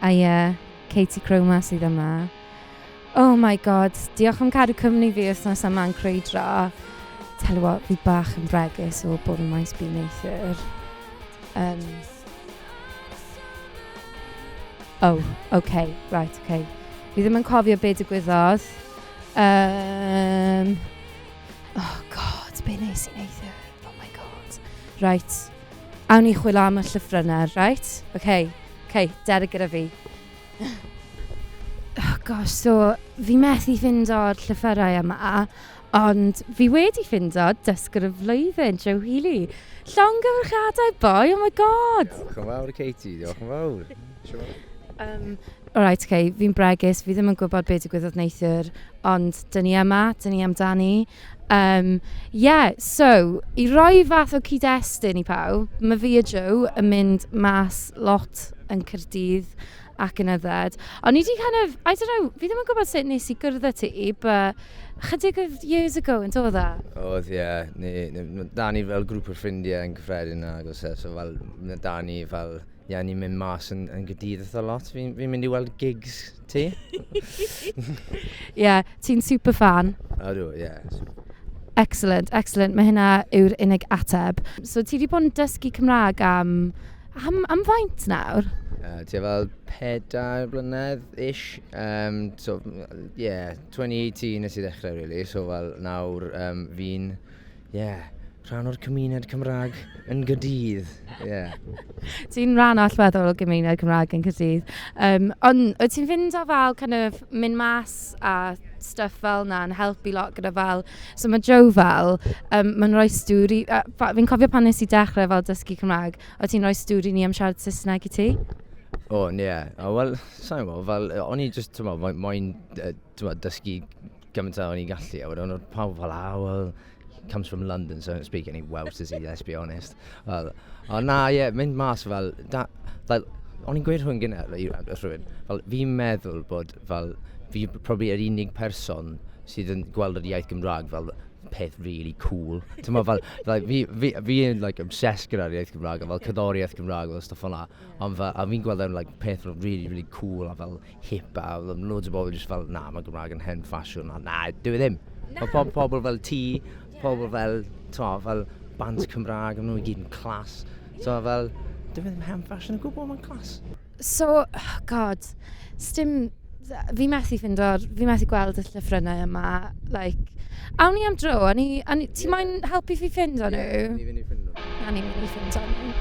A ie, Katie Croma sydd yma. Oh my god, diolch am cadw cwmni fi wythnos yma yn crwydro. Tell you what, fi bach yn bregus o bod yn maes B neithiwr. Oh, okay, right, okay. Fi ddim yn cofio be digwyddodd. Oh god, be nes i neithiwr? Oh my god. Right, awn ni chwilio am y llythrennau, right? Okay, okay, dere gyda fi. Oh gosh, so fi methu ffindo'r llythyrau yma, ond fi wedi ffindo dysgwr y flwyddyn, Joe Healy. Llongyfarchiadau, boi, oh my god! Diolch yn fawr, Katie, diolch yn fawr. Sure. Alright, okay, fi'n bregus, fi ddim yn gwybod beth digwyddodd neithiwr, ond dyn ni yma, dyn ni amdani. Yeah, so, i roi fath o cyd-destun i pawb, mae fi a Joe yn mynd mas lot yn Caerdydd ac yn yfed. Ond ni di kind of, I don't know, fi ddim yn gwybod sut nes i gwrdd â ti, but chydig of years ago yn dod e? Oedd, ie. Yeah. Da ni fel grŵp o ffrindiau yn gyffredin agos e, so fel, da ni fel, ie, yeah, ni'n mynd mas yn Gaerdydd eitha lot. Fi'n fi mynd i weld gigs ti. Ie, yeah, ti'n super fan. Ydw, ie. Yeah. Excellent, excellent. Mae hynna yw'r unig ateb. So ti wedi bod yn dysgu Cymraeg am faint nawr? Tua fel 4 blynedd-ish. So, yeah, 2018 nes i ddechrau, really. So fel nawr fi'n, yeah, rhan o'r cymuned Cymraeg yn Gaerdydd. Yeah. Ti'n rhan allweddol o gymuned Cymraeg yn Caerdydd. Ond wyt ti'n ffindo fel kind of mynd mas a stuff fel na yn helpu lot gyda fel... So mae Joe fel, mae'n rhoi stwri... Fi'n cofio pan nes i dechrau fel dysgu Cymraeg, o ti'n rhoi stwri ni am siarad Saesneg i ti? O, ie. Yeah. O, wel, sa'n gwybod, fel, o'n i just, ti'n moyn, moyn, ti'n dysgu gymaint o o'n i'n gallu, a wedyn oedd pawb fel, "Ah, well, he comes from London, so I don't speak any Welsh, does he, let's be honest." Fel, o na, ie, yeah, mynd mas fel, da, fel, o'n i'n gweud rhywun gyda, rhywun, fel, fi'n meddwl bod, fel, fi probably yr unig person sydd yn gweld yr iaith Gymraeg fel peth really cool. Ti'n fel, like, fi yn like, obsessed gyda'r iaith Gymraeg, a fel cerddoriaeth Gymraeg, fel stuff fel 'na. Ond fel, a fi'n gweld e'n like, peth fel really, really cool a fel hip a fel, loads o bobl just fel, "Na, mae Gymraeg yn hen ffasiwn," a na, dyw e ddim. Mae pobl fel ti, pobl fel, t'mo, fel bands Cymraeg, maen nhw i gyd yn class. So fel, dyw e ddim hen ffasiwn o gwbl, mae'n class. So, oh god, sdim... Fi methu ffindo'r... Fi methu gweld y llythrennau yma. Like, awn ni am dro, a ni, ti moyn helpu fi ffindo nhw? Ie, ni fynd i ffindo. Na, ni'n mynd i ffindo nhw.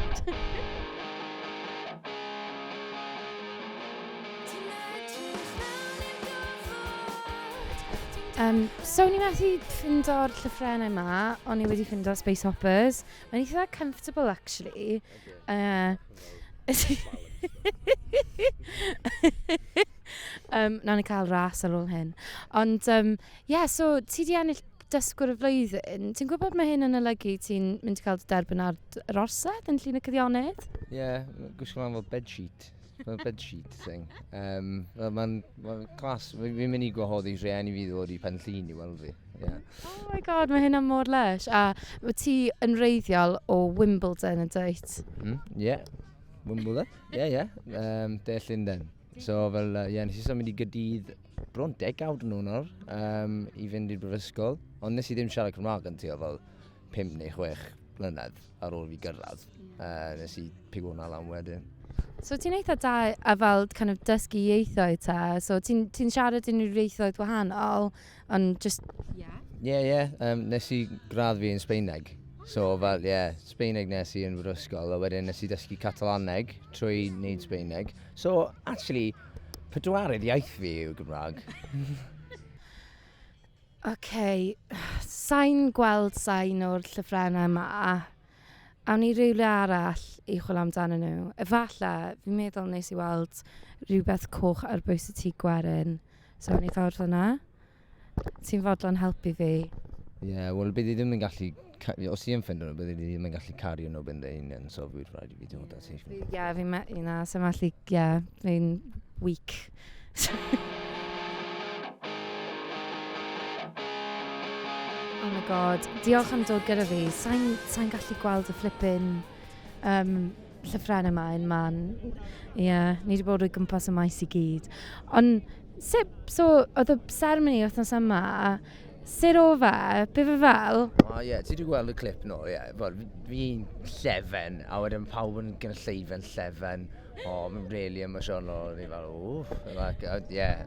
So, ni methu ffindo'r llythrennau yma, ond ni wedi ffindo Space Hoppers. Mae'n eitha comfortable, actually. Nawn ni cael ras ar ôl hyn. Ond, yeah, so ti di ennill dysgwr y flwyddyn. Ti'n gwybod mae hyn yn olygu ti'n mynd i cael dy derbyn ar yr orsedd yn Llun y Cyfionydd? Ie, yeah, gwisgo lan fel bedsheet. Fel bedsheet thing. Wel, mae'n ma class. Fi'n mynd i gwahoddi rhieni fi ddod i Pen Llŷn i weld fi. Yeah. Oh my god, mae hynna mor lush. A wyt ti yn wreiddiol o Wimbledon yn dwyt? Yeah. Wimbledon. Ie. De Llundain. So fel, yeah, nes i symud i Gaerdydd bron degawd yn ôl nawr i fynd i'r brifysgol. Ond nes i ddim siarad Cymraeg yn tua fel 5 neu 6 blynedd ar ôl fi gyrraedd. Nes i pigo hwnna lan wedyn. So ti'n eitha da a fel kind of dysgu ieithoedd ta? So ti'n ti siarad unrhyw ieithoedd wahanol, ond just... Yeah. Ie. Nes i gradd fi yn Sbeineg. So fel, ie, yeah, Sbeineg nes i yn brifysgol, a wedyn nes i dysgu Catalaneg trwy wneud Sbeineg. So, actually, pedwaredd iaith fi yw Gymraeg. OK, sa'n gweld sain o'r llythrennau yma. Awn ni rhywle arall i chwilio amdano nhw. Efallai, fi'n meddwl nes i weld rhywbeth coch ar bwys y tŷ gwerin. So, awn ni ffordd fyna. Ti'n fodlon helpu fi? Ie, yeah, wel, bydd i ddim yn gallu... Os ti yn ffindo nhw, bydd i ddim yn gallu cario nhw ben dy hunain, so fydd rhaid i fi dod at ti. Ie, yeah, fi'n na, sy'n allu, ie, yeah, fi'n weak. Oh my god, diolch am dod gyda fi. Sa'n gallu gweld y flippin'. Um, llythrennau yma yn man. Ie, yeah, ni wedi bod o gwmpas y maes i gyd. Ond, sut, so, oedd y seremoni wythnos yma, sut o fe? Be fe fel? O ie, yeah, ti wedi gweld y clip nôl, ie. Yeah. Fel, fi'n llefen, a wedyn pawb yn gynulleidfa'n llefen. O, mae'n really emosiynol. O'n i fel, wff, like, yeah,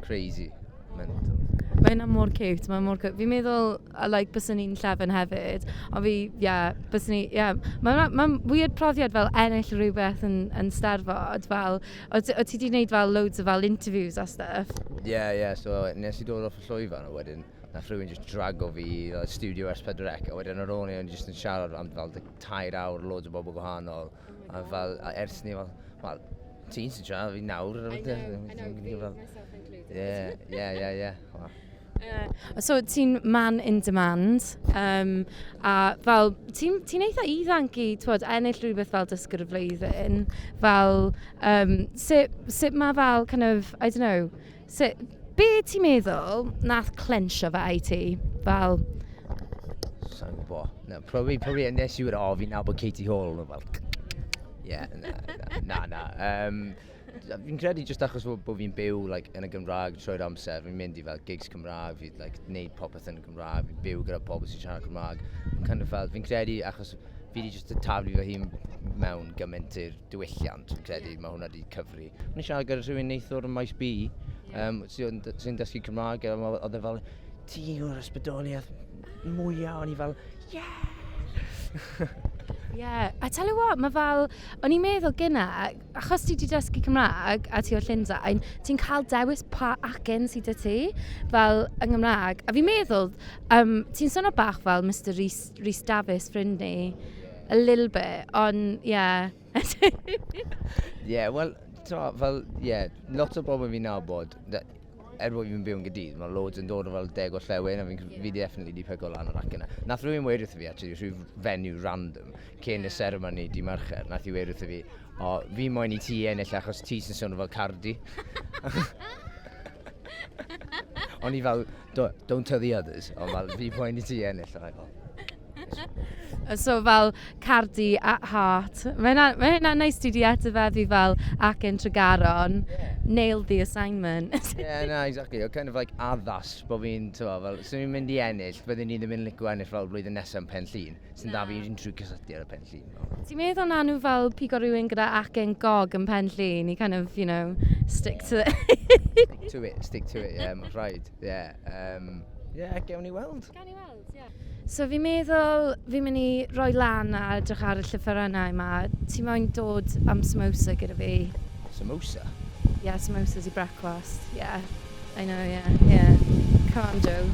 crazy. Mental. Mae hynna mor cute, mae mor cute. Fi'n meddwl, like, byswn ni'n llefen hefyd, ond fi, yeah, byswn ni, yeah. Mae'n ma weird profiad fel ennill rhywbeth yn Steddfod, fel, o ti wedi gwneud fel loads o fel interviews a stuff? Yeah, so nes i dod off y llwyfan a wedyn nath rhywun just drago fi i like, studio S4C a wedyn ar ôl ni o'n i just yn siarad am fel 3 awr, loads o bobl gwahanol a fel a ers ni fel, wel, ti'n sy'n siarad fi nawr. I know, myself included. Yeah. Wow. So ti'n man in demand, a fel, ti'n ti eitha ifanc i, twod, ennill rhywbeth fel dysgwr y flwyddyn, fel, sut mae fel, kind of, I don't know, sut, be ti'n meddwl nath clenchio fe i ti? Fel, Sa'n gwybod. No, probably nes i wedi, o, fi'n nabod Katie Hall, nhw fel, yeah, na. Fi'n credu just achos bod fi'n byw like, yn y Gymraeg trwy'r amser, fi'n mynd i fel gigs Cymraeg, fi'n like, neud popeth yn y Gymraeg, fi'n byw gyda pobl sy'n siarad Cymraeg. Fi'n kind of fel, fi'n credu achos fi wedi just taflu fy hun mewn gymaint i'r diwylliant, fi'n credu mae hwnna wedi cyfri. O'n i siarad gyda rhywun neithiwr yn Maes B, sy'n dysgu Cymraeg, a oedd e fel, "Ti yw'r ysbrydoliaeth mwyaf," o'n i fel, "Yeah!" Yeah, I tell you what, mae fel, o'n i'n meddwl gyna, achos ti wedi dysgu Cymraeg a ti o Llundain, ti'n cael dewis pa acen sydd 'da ti, fel yng Nghymraeg. A fi'n meddwl, ti'n swnio bach fel Mr Rhys, Rhys Davies, ffrind ni, a little bit, ond, yeah. Yeah, wel, fel, yeah, lot o bobl fi'n nabod, er bod fi'n byw yn Gaerdydd, mae loads yn dod o fel de gorllewin, a fi definitely di pigo lan o'r acen yna. Nath rhywun weud wrtho fi, actually, rhyw fenyw random, cyn y seremoni di Mercher, nath i weud wrtho fi, "O, fi moyn i ti ennill achos ti sy'n swnio fel Cardi." O'n i fel, "Don't tell the others," ond fel, "Fi moyn i ti ennill," o'n i fel, So fel Cardi at heart. Mae hynna nice ti di etifeddu fel acen Tregaron. Nailed the assignment. Yeah, no, exactly. O kind of like addas bod fi'n, ti'n fel, swn i'n mynd i ennill, byddwn ni ddim yn licio ennill fel blwyddyn nesaf yn Pen Llŷn. Sy'n da fi unrhyw cysylltu ar y Pen Llŷn. Ti'n meddwl na nhw fel pigo rhywun gyda acen gog yn Pen Llŷn i kind of, stick to it? Stick to it, stick to it, yeah, mae'n rhaid. Yeah, yeah, gewn ni weld. Gawn ni weld, yeah. So fi'n meddwl fi'n mynd i roi lan a edrych ar y llyfrannau yma. Ti'n moyn dod am samosa gyda fi? Samosa? Yeah, samosas i brecwast. Yeah, I know, yeah. Come on, Joe.